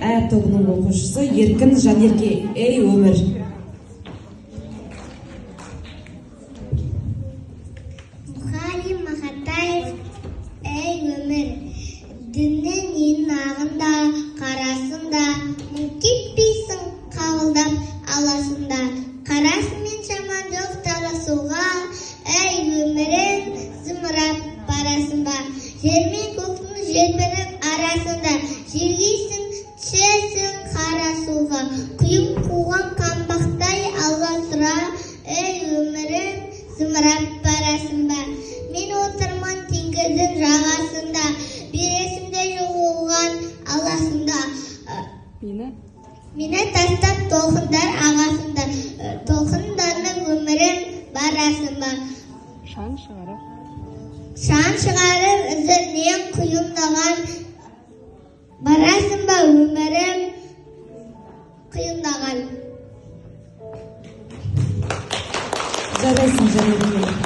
Ә тобының оқушысы Еркін Жанерке, «Ей, өмір». Мұхалим Мақатаев, «Әй, өмір». Діннің ненің ағын да, қарасын да, мұң кетпейсің, қабылдап аласың да. Қарасымен шаман жоқ таласуға, әй, өмірім, зымырап барасың ба? Жер мен көктің желпініп арасында, жергейсің, түсесің қара суға. Құйын қуған қаңбақтай аласұра, әй, өмірім, зымырап барасың ба? Мен отырмын теңіздің жағасында, бересің де жоқ оған аласың да. Мені? Мені тастап толқындар ағасында, толқынданып өмірім барасың ба? Шаң шығарып. Шаң шығарып ізінен құйындаған барасың ба, өмірім құйындаған? Жарайсың, Жанерке.